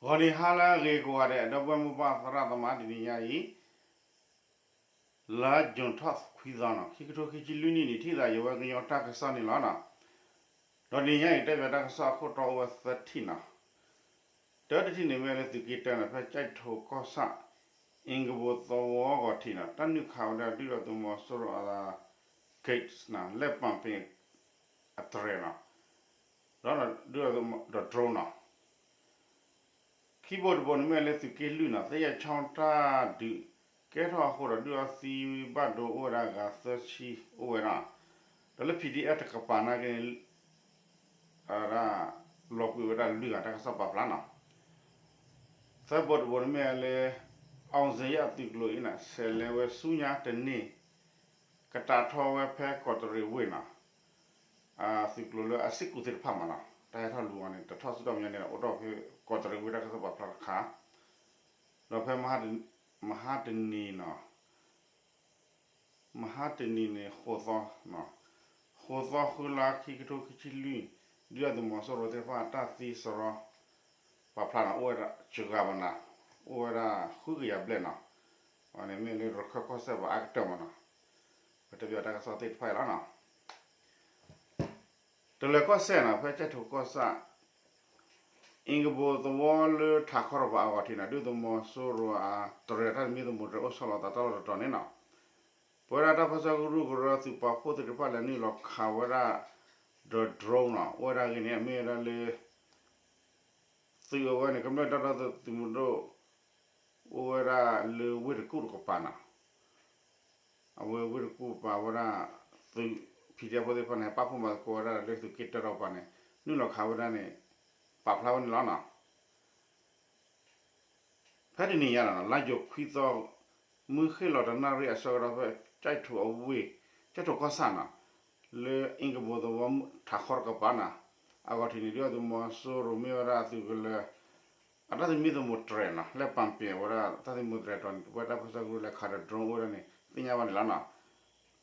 ဂီၤနံၤဟါလၢအဂ့ၤကိးဂၤဒဲး ဒီပုၢ်ဝဲၢ်မိၢ်ပၢ်သရၣ်သမါ တနံၤညါအံၤ လါယူၤထီၣ်ခွံသီနီၤ ခံကထိခံဆံလွံၢ်နံၣ်န့ၣ် ထံၣ်သးယဝဲကညီတၢ်ကစီၣ်န့ၣ်လီၤနီၤ. ဒီးတနံၤညါအံၤ တဲဘၣ်တၢ်ကစီၣ်အခိၣ်တီအိၣ်ဝဲသၢထံၣ်နီၤ. တၢတထံၣ်န့ၣ်မ့ၢ်လၢသုးက့တၢနီၤ ဖဲကၠဲးထိးကီၢ်ဆၣ် အ့ကဘိသဝီအဂီၢ်ထံးနီၤ တၢ်နုာ်ခးဝဲဒၣ်ဒုၣ်ဒါသုးမီၤစိရိၤအ gate နီၤ လၢပၣ်ပ့ၣ်အတြဲၤနီၤ ဒီးဒုၣ်ဒါသုးမီၤ ဒီး drone နီၤ ခံဘိတဘိန့ၣ်မ့ၢ်လၢသုးက့လွံၢ်နီၤ သ့ၣ်ယဲၢ်ဆီတၢ်ဒုးကဲထီၣ်အဃိဒီး ဒုၣ်ဒါသံဘၣ်ဒိအိၣ်ဝဲဒၣ်ဂၤသၢဆံအိၣ်ဝဲဒၣ်, ဒီးလၢ PDF တကပၤနာ်က့န့ၣ် ဒၣ် လီၤကွံာ်ဝဲဒၣ်လွံၢ်ဂၤတၢ်ကစီၣ်ပာ်ဖျါနီၤ. သၢဘိတဘိန့ၣ်မ့ၢ်လၢ အောင်ဇေယျ အသုးကျိၤအံၤန့ၣ် ဆဲးလဲၤဝဲဆူညါတန့ၢ် ကတးထီၣ်ဝဲဖဲကီးတရံးဝ့ၢ်နီၤ သုးကျိၤလၢအစ့ၢ်ကီးသ့ၣ်တဖၣ်မးနီၤ တၢ်ဟဲထီၣ်လူၤအီၤန့ၣ် တထီၣ်စုတၢ်မဲာ်ညါန့ၣ် အိၣ်ထီၣ်ဖဲကီးတရံးဝ့ၢ်တၢ်ကစီၣ်ပာ်ဖျါတခါ, ဒီးဖဲ မဟါတနံၤနီၤ မဟါတနံၤန့ၣ် ဃိးသီ, ဃိးသီဃုလါ ခံကထိခံဆံလွံၢ်, ဒုၣ်ဒါသုးမီၤစိရိၤသ့ၣ်တဖၣ်တၢ်သံစရီ ပာ်ဖျါနီၤ အိၣ်ဝဲဒၣ်စှၤဂၤဘၣ်နီၤ, အိၣ်ဝဲဒၣ်ဃုကယၤဘျဲၣ်နီၤ, အဝဲန့ၣ်မ့ၢ်လၢရခၢၣ်ကီၢ်စဲၣ်ဘၣ်အါကတၢၢ်မးနီၤ, ပတဲဘၣ်တၢ်ကစီၣ်သ့ၣ်တဖၣ်အံၤလီၤနီၤ. တလၢၤကီၢ်စဲၣ်နီၤ ဖဲကၠဲးထိးကီၢ်ဆၣ် အ့ကဘိသဝီလၢထးခီတကပၤအဂီၢ်ထံးန့ၣ် ဒုၣ်ဒါသုးမီၤစိရိၤအတြဲၤ တၢ်သမံသမိးတြဲၤအိၣ်ဆီလီၤသးတၢ်လီၢ်တတီၤန့ၣ်နီၤ, ပဝဲဒၣ်တၢ်ပၢဆှၢကရူၢ်ကရၢသုးပာ်ဖှိၣ်သ့ၣ်တဖၣ်လဲၤနုာ်လီၤခးဝဲဒၣ် ဒီး drone နီၤ အိၣ်ဝဲဒၣ်ဂ့ၤန့ၣ် အမ့ၢ်ဝဲဒၣ်လၢ သုးအဝဲန့ၣ် ကမျၢၢ်တၢ်ဒီသဒၢသုးမုၢ်ဒိၣ် အိၣ်ဝဲဒၣ်လၢဝ့ၢ်တကူၣ်တကပၤနီၤ, အဝဲဝ့ၢ်တကူၣ်ပၤဝဲဒၣ် သုး PDF ဖိသ့ၣ်တဖၣ်န့ၣ် ပာ်ဖှိၣ်မၤသကိးဝဲဒၣ်လၢသုးက့တၢတကပၤန့ၣ် နုာ်လီၤခးဝဲဒၣ်န့ၣ် ပာ်ဖျါဝဲန့ၣ်လီၤနီၤ. ဖဲတနံၤညါနီၤ လါယူၤခွံသီ မုၢ်ဃ့ၢ်လီၤတနၣ်ရံၣ်အဆၢကတီၢ်ဖဲ ကၠဲးထိးအဝ့ၢ် ကၠဲးထိးကီၢ်ဆၣ်နီၤ လၢအ့ကဘိသဝီထးခီတကပၤနီၤ အဂီၢ်ထံးန့ၣ် ဒုၣ်ဒါသုးမီၤစိရိၤမ့ၢ်ဝဲဒၣ်အသုးကလၢၤ အတၢ်သမံသမိးတြဲၤနီၤ လၢပၣ်ပ့ၣ်ဝဲဒၣ်တၢ်သမံသမိးတြဲၤတီၤန့ၣ် ပဝဲတၢ်ပၢဆှၢကရူၢ်လဲၤခးဒီး drone အိၣ်ဝဲဒၣ်န့ၣ် သ့ၣ်ညါဘၣ်န့ၣ်လီၤနီၤ.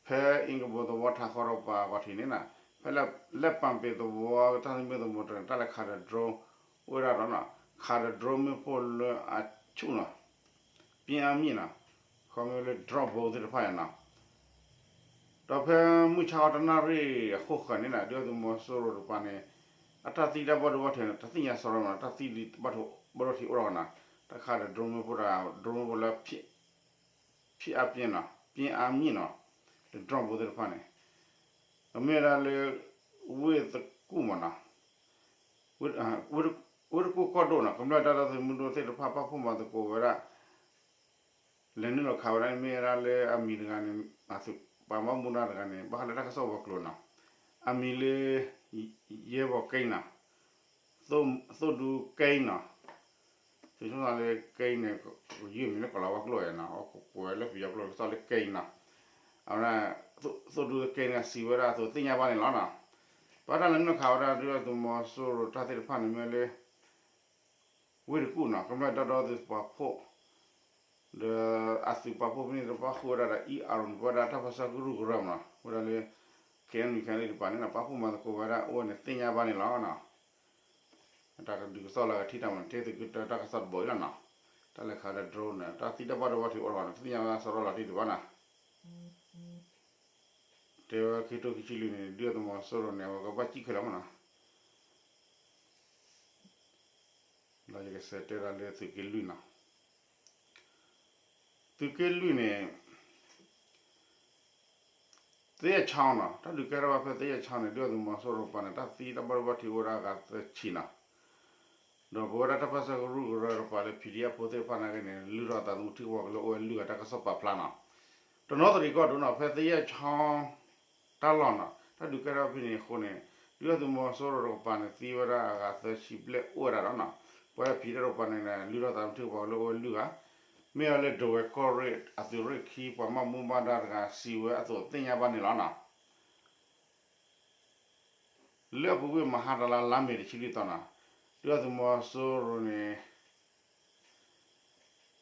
ဖဲအ့ကဘိသဝီထးခီတကပၤအဂီၢ်ထံးန့ၣ်နီၤ ဖဲလၢပၣ်ပ့ၣ်သဝီတၢ်သမံသမိးတြဲၤန့ၣ် တၢ်လဲၤခးဒီး drone အိၣ်ဝဲဒၣ်ဒီးနီၤ ခးဒီး drone မ့ၣ်ပိၢ်လၢအဆူၣ်နီၤ ပြင်းအားမြင့်နီၤ ခီမ့ၢ်လၢ drop bomb သ့ၣ်တဖၣ်န့ၣ်နီၤ ဒီးဖဲမုၢ်ဆါခီတနၣ်ရံၣ်အဃိဃၢၤန့ၣ်နီၤ ဒုၣ်ဒါသုးမီၤစိရိၤတကပၤန့ၣ် အတၢ်သံတၢ်ဘၣ်ဒိဘၣ်ထံးန့ၣ် တသ့ၣ်ညါစရီမးနီၤ တၢ်သံဒံးဘၣ်ဒိဘၣ်ထံးအိၣ်ထီၣ်နီၤ တၢ်ခးဒီး drone မ့ၣ်ပိၢ်ဒီး drone မ့ၣ်ပိၢ်လၢ ဖံးအါပြင်းနီၤ ပြင်းအားမြင့်နီၤ ဒီး drop bomb သ့ၣ်တဖၣ်န့ၣ် အမ့ၢ်ဝဲဒၣ်လၢ ဝ့ၢ်တကူၣ်မးနီၤ ဝ့ၢ်တကူၣ်ကီၢ်ဒိၣ်နီၤ ကမျၢၢ်တၢ်ဒီသဒၢသုးမုၢ်ဒိၣ်သ့ၣ်တဖၣ် ပာ်ဖှိၣ်မၤသကိးဝဲဒၣ် လဲၤနုာ်လီၤခးဝဲဒၣ်န့ၣ် မ့ၢ်ဝဲဒၣ်လၢအမံၤတဂၤန့ၣ် ပှၤမၤမူဒါတဂၤန့ၣ် ဘၣ်ဃးလၢတၢ်ကစီၣ်ဝဲၤကျိၤနီၤ အမံၤလၢ ယဲဘီၣ်ကဲနီၤ သိၣ်ဒူကဲနီၤ သုးဆိသးလၢကဲန့ၣ် ယုၢ်မံၤလၢကီၤလၤဝါကျိာ်နီၤ အကွဲးလၢပယီၤကျိာ်ကစီၣ်လၢကဲနီၤ အဝဲဒၣ် သိၣ်ဒူကဲန့ၣ် စံးဝဲဒၣ်အသိးသ့ၣ်ညါဘၣ်န့ၣ်လီၤနီၤ ပှၤတၢ်လဲၤနုာ်လီၤခးဝဲဒၣ်ဒုၣ်ဒါသုးမီၤစိရိၤတၢ်သ့ၣ်တဖၣ်န့ၣ်မ့ၢ်လၢ ဝ့ၢ်တကူၣ်နီၤ ကမျၢၢ်တၢ်ဒီသဒၢသုးပာ်ဖှိၣ် ဒီးအသုးပာ်ဖှိၣ်ဖဲန့ၣ်တဖၣ်ဃုာ်ဝဲဒၣ်ဒီး အံၣ်အါရိၣ်န့ၣ် ပဝဲဒၣ်တၢ်ပၢဆှၢကရူၢ်ကရၢမးနီၤ ဝဲဒၣ်လၢ KNU KNLA တကပၤန့ၣ်နီၤ ပာ်ဖှိၣ်မၤသကိးဝဲဒၣ်အိၣ်ဝဲန့ၣ်သ့ၣ်ညါဘၣ်န့ၣ်လီၤနီၤ တၢ်ကဒုးကစီၣ်လၢကထံၣ်တၢ်မၤန့ၣ် ထဲသုးက့တၢတၢ်ကစီၣ်တဘီအံၤလီၤနီၤ တၢ်လဲၤခးဒီး drone န့ၣ် တၢ်သံတၢ်ဘၣ်ဒိဘၣ်ထံးအိၣ်ထီၣ်ဘၣ်န့ၣ် တသ့ၣ်ညါဝဲဒၣ်စရီလီၤတံၢ်ဒံးဘၣ်နီၤ တဲဝဲခံကထိခံဆံလွံၢ်န့ၣ် ဒုၣ်ဒါသုးမီၤစိရိၤန့ၣ် အဝဲကဘၣ်စံၣ်ခဲလၢာ်မးနီၤ လၢယကဆဲးတဲဒၣ်လၢသုးက့လွံၢ်နီၤ သုးက့လွံၢ်န့ၣ် သ့ၣ်ယဲၢ်ဆီနီၤ တၢ်ဒုးကဲထီၣ်ဘၣ်ဖဲသ့ၣ်ယဲၢ်ဆီန့ၣ် ဒုၣ်ဒါသုးမီၤစိရိၤတကပၤန့ၣ် တၢ်သံတၢ်ဘၣ်ဒိဘၣ်ထံးအိၣ်ဝဲဒၣ်အဂၤသၢဆံနီၤ ဒီးပဝဲဒၣ်တၢ်ပၢဆှၢကရူၢ်ကရၢတကပၤလၢ PDF ဖိသ့ၣ်တဖၣ်နာ်က့န့ၣ် လုၢ်ထီၣ်သးသမူထံကဝီၤကလၢအိၣ်ဝဲလွံၢ်ဂၤတၢ်ကစီၣ်ပာ်ဖျါနီၤ တနီသရံၣ်ကီၢ်ဒိၣ်နီၤ ဖဲသ့ၣ်ယဲၢ်ဆီ တၢ်လီၢ်နီၤ တၢ်ဒုးကဲထီၣ်ဖဲန့ၣ်အဃိန့ၣ် ဒုၣ်ဒါသုးမီၤစိရိၤတကပၤန့ၣ် သံဝဲဒၣ်အဂၤသၢဆံဘျဲၣ်အိၣ်ဝဲဒၣ်ဒီးနီၤ ပဝဲဒၣ် PDF တကပၤန့ၣ် လုၢ်ထီၣ်သးသမူထံကဝီၤကလၢအိၣ်ဝဲလွံၢ်ဂၤ မ့ၢ်ဝဲလၢဒဝဲၢ်ကီၢ်ရ့ၣ်အသုးရ့ၣ်ခံ ပှၤမၤမူဘၣ်ဒါတဂၤစံးဝဲအသိးသ့ၣ်ညါဘၣ်န့ၣ်လီၤနီၤ လၢအပူၤကွံာ်မဟါတလါလါမ့ၤတဆံလွံၢ်သီနီၤ ဒုၣ်ဒါသုးမီၤစိရိၤန့ၣ်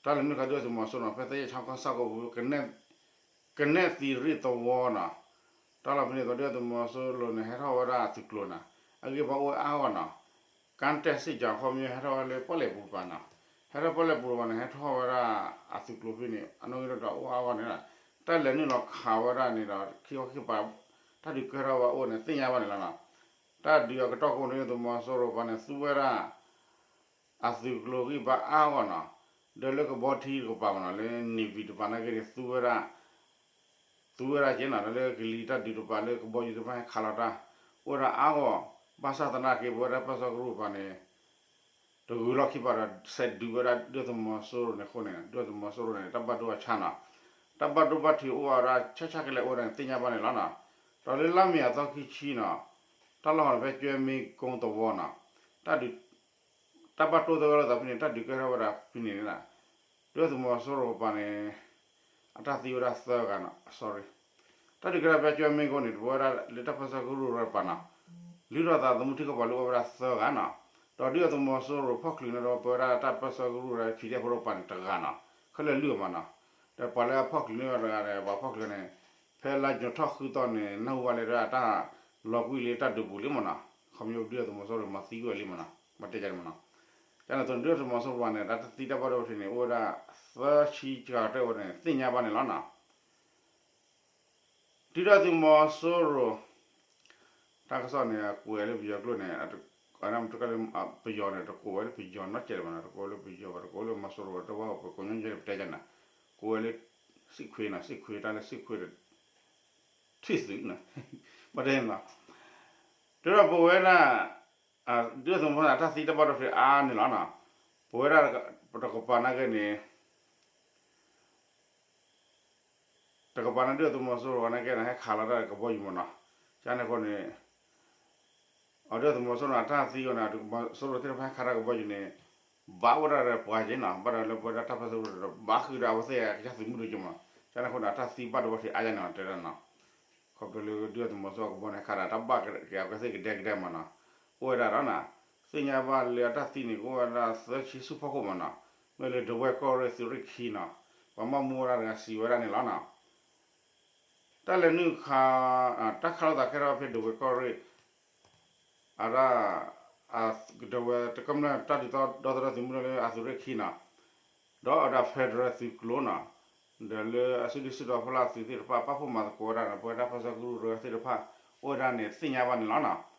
တၢ်လဲၤနုာ်ခးဒုၣ်ဒါသုးမီၤစိရိၤနီၤ ဖဲသ့ၣ်ယဲၢ်ဆီကီၢ်ဆၣ်ကီၢ်ပူၤ ကနဲၣ်သံရ့ၣ်သဝီနီၤ တၢ်လီၢ်ဖဲန့ၣ်အသိး ဒုၣ်ဒါသုးမီၤစိရိၤန့ၣ် ဟဲထီၣ်ဝဲဒၣ်အသုးကျိၤနီၤ အဂ့ၢ်ပှၤအိၣ်ဝဲအါဂၤနီၤ ကၣ်တဲၣ်စ့ၣ်ကၠီၤ ခီပညီ ဟဲထီၣ်ဝဲလၢပီၣ်လဲၣ်ပူၤတပၤနီၤ, ဟဲထီၣ်ပီၣ်လဲၣ်ပူၤတပၤန့ၣ် ဟဲထီၣ်ဝဲဒၣ်အသုးကျိၤဖဲန့ၣ် အနီၣ်ဂံၢ်ဒီးအိၣ်အါဂီၢ်န့ၣ်လီၤ, တၢ်လဲၤနုာ်လီၤခးဝဲဒၣ်န့ၣ်ဒီး ခံခီခံကပၤ တၢ်ဒုးကဲထီၣ်ဝဲအိၣ်န့ၣ် သ့ၣ်ညါဘၣ်န့ၣ်လီၤနီၤ, တၢ်ဒုးအကတီၢ်ကိးန့ၣ် သုးမီၤစိရိၤတပၤန့ၣ် သူဝဲဒၣ် အသုးကျိၤဂံၢ်ဘါအါဂီၢ်နီၤ, ဒီးလၢကဘီထံတကပၤမနီၤ လၢ Navy တပၤနာ်က့န့ၣ် သူဝဲဒၣ် သူဝဲဒၣ်က့နီၤ လၢကလံၤတၢ်ဒုးတပၤ လၢကဘီယူၤတပၤဟဲခးလီၤတၢ် အိၣ်ဝဲဒၣ်အါဂီၢ်, ဘၣ်ဆၣ်သနာ်က့ ပဝဲဒၣ်ပၢဆှၢကရူၢ်တပၤန့ၣ် တဂုၤလီၢ်ခံဘၣ်ဒီး ဆဲးဒုးဝဲဒၣ်ဒုၣ်ဒါသုးမီၤစိရိၤန့ၣ်အဃိန့ၣ် ဒုၣ်ဒါသုးမီၤစိရိၤန့ၣ် တၢ်ဘၣ်ဒိအဆါနီၤ, တၢ်ဘၣ်ဒိဘၣ်ထံးအိၣ်ဝဲဒၣ်ဆၣ်ဆၣ်ကလဲာ်အိၣ်ဝဲဒၣ်န့ၣ် သ့ၣ်ညါဘၣ်န့ၣ်လီၤနီၤ, ဒီးလၢလါမ့ၤအသီခံဆံနီၤ, တၢ်လီၢ်ဟီန့ၣ် ဖဲကၠွဲမ့ကိသဝီနီၤ, တၢ်ဒုး တၢ်ဘၣ်တိၢ်သဂၢၢ်လိာ်သးဖဲန့ၣ် တၢ်ဒုးကဲထီၣ်ဝဲဒၣ်ဖဲန့ၣ်န့ၣ်လီၤ, ဒုၣ်ဒါသုးမီၤစိရိၤတပၤန့ၣ် အတၢ်သံဝဲဒၣ်သၢဂၤနီၤ sorry, တၢ်ဒုးကဲထီၣ်ဖဲကၠွဲမ့ကိန့ၣ် ပဝဲဒၣ်လၢတၢ်ပၢဆှၢကရူၢ်တပၤနီၤ, လုၢ်ထီၣ်သးသမူထံကပၤလၢအိၣ်ဝဲဒၣ်သၢဂၤနီၤ, ဒီးဒုၣ်ဒါသုးမီၤစိရိၤဖီၣ်ချုးန့ၢ်ဒီး ပဝဲဒၣ်တၢ်ပၢဆှၢကရူၢ်ဒီး PDF ဖိတပၤန့ၣ်တဂၤနီၤ, ခဲလၢာ်လွံၢ်ဂၤမနီၤ, ဒီးပှၤလၢအဖီၣ်ချုးန့ၢ်ဝဲတဂၤဒီး ပှၤဖီၣ်ချုးန့ၣ် ဖဲလါယူၤထီၣ်ဃုသီန့ၣ် နၢ်ဟူဘၣ်လၢဒၣ်တၢ်လီၤကွံာ်လၢတၢ်ဒုးပူၤလံမနီၤ, ခီပညီဒုၣ်ဒါသုးမီၤစိရိၤမၤသံကွံာ်လံမနီၤ, မ့ၢ်တဲန့ၣ်အသိးန့ၣ် ဒုၣ်ဒါသုးမီၤစိရိၤတပၤန့ၣ် တၢ်တၢ်သံတၢ်ဘၣ်ဒိဘၣ်ထံးန့ၣ် အိၣ်ဝဲဒၣ်သၢဆံကတၢၢ်ဝဲန့ၣ် သ့ၣ်ညါဘၣ်န့ၣ်လီၤနီၤ, ဒုၣ်ဒါသုးမီၤစိရိၤ တၢ်ကစီၣ်န့ၣ် အကွဲးလၢပယီၤကျိာ်န့ၣ် တကလၢပယီၤန့ၣ် တကိးဝဲလၢပယီၤနီတစဲးလၢၤဘၣ်နီၤ, တကိးဝဲလၢပယီၤဘၣ် တကိးဝဲလၢမီၤစိရိၤဘၣ် တဝၢ်ပကိးညီညီလၢပတဲကန့ၣ်, ကိးဝဲလၢ စစ်ခွေးနီၤ, စစ်ခွေး တၢ်လၢ စစ်ခွေး ထံၣ်သုးနီၤ, ဘၣ်တဲနီၤ, တဲဒီးပဝဲဒၣ် ဒုၣ်ဒါသုးမီၤစိရိၤအတၢ်သံတၢ်ဘၣ်ဒိဘၣ်ထံးအါန့ၣ်လီၤနီၤ, ပဝဲဒၣ်တကပၤနာ်က့န့ၣ် တကပၤန့ၣ် ဒုၣ်ဒါသုးမီၤစိရိၤနာ်က့န့ၣ် ဟဲခးလီၤတၢ်ကဘီယူၤမနီၤ, ကန့ၣ်အဃိန့ၣ် အဒုၣ်ဒါသုးမီၤစိရိၤန့ၣ် အတၢ်သံအီၤန့ၣ် အသုးမီၤစိရိၤသ့ၣ်တဖၣ်ဟဲခးတၢ်ကဘီယူၤန့ၣ် ဘၣ်ဝဲဒၣ်ဒီးပှၤက့နီၤ, ဘၣ်ဒီးလၢပဝဲဒၣ်တၢ်ပၢဆှၢကရူၢ်ဒီး ဘၣ်ဃုာ်ဒီးအဝဲသ့ၣ်အကစၢ်သုးမုၢ်ဒိၣ်က့မနီၤ, ကန့ၣ်အဃိန့ၣ် အတၢ်သံဘၣ်ဒိဘၣ်ထံးအါယါန့ၣ်နီၤ တဲဒၣ်နီၤ, ခီဖျိလၢဒုၣ်ဒါသုးမီၤစိရိၤအကဘီန့ၣ် ခးဒၣ်တၢ်ဘၣ်က့ၤအဝဲသ့ၣ်ကဒဲကဒဲမနီၤ, အိၣ်ဝဲဒၣ်ဒီးနီၤ, သ့ၣ်ညါဘၣ်လၢအတၢ်သံန့ၣ် ကအိၣ်ဝဲဒၣ်သၢဆံဆူဖီခိၣ်မနီၤ, မ့ၢ်လၢဒဝဲၢ်ကီၢ်ရ့ၣ်သုးရ့ၣ်ခံနီၤ, ပှၤဘၣ်မူဝဲဒၣ်တဂၤစံးဝဲဒၣ်န့ၣ်လီၤနီၤ တၢ်လဲၤနုာ်ခး တၢ်ခးလိာ်သးကဲထီၣ်ဖဲဒဝဲၢ်ကီၢ်ရ့ၣ် အဒၣ် ဒဝဲၢ်တကမျၢၢ်တၢ်ဒုးသီၣ်ဒီသဒၢသုးမုၢ်ဒိၣ်လၢအသုးရ့ၣ်ခံနီၤ, ဒီးအဒၣ် federal သုးကျိၤနီၤ, ဒီးလၢအစုဒုၣ်စုတီၤဖီလာ်သုးသ့ၣ်တဖၣ် ပာ်ဖှိၣ်မၤသကိးဝဲဒၣ်ဒီး ပဝဲဒၣ်ပၢဆှၢကရူၢ်တဂၤသ့ၣ်တဖၣ် အိၣ်ဝဲဒၣ်န့ၣ် သ့ၣ်ညါဘၣ်န့ၣ်လီၤနီၤ.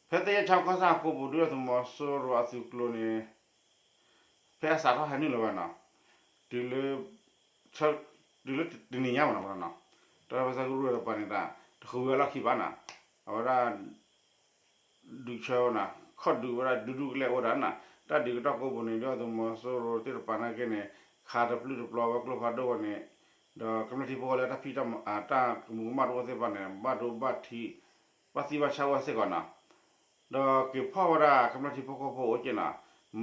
ဖဲသ့ၣ်ယဲၢ်ဆၣ်ကီၢ်ဆၣ်အကိပူၤ ဒုၣ်ဒါသုးမီၤစိရိၤအသုးကျိၤန့ၣ် ဖဲအစးထီၣ်ဟဲနုာ်လီၤဝဲနီၤ, တုၤလၢ တုၤလၢတနံၤညါမနီၤနီၤ, တၢ်ပၢဆှၢကရူၢ်တပၤန့ၣ် တဃုဝဲလီၢ်ခံဘၣ်နီၤ, အဝဲဒၣ် ဒုးဆၢဝဲနီၤ, ခီၣ်ဒုးဝဲဒၣ်ဒူဒူကလဲာ်အိၣ်ဒၣ်နီၤ, တၢ်ဒုးကတီၢ်ကိးပူၤန့ၣ် ဒုၣ်ဒါသုးမီၤစိရိၤသ့ၣ်တဖၣ်နာ်က့န့ၣ် ခးတပျုၢ်တပျီၤဝဲကျိဖးဒိၣ်ဝဲန့ၣ်, ဒီးကမျၢၢ်ထံဖိကီၢ်ဖိလၢတၢ်ဖံးတၢ်မၤ တၢ်ကမူးကမၣ်တအိၣ်သ့ၣ်တဖၣ်န့ၣ် ဘၣ်ဒိဘၣ်ထံး ဘၣ်သံဘၣ်ဆါအိၣ်စ့ၢ်ကီးနီၤ, ဒီးက့ၤဖီၣ်ဝဲဒၣ်ကမျၢၢ်ထံဖိကီၢ်ဖိအိၣ်က့နီၤ,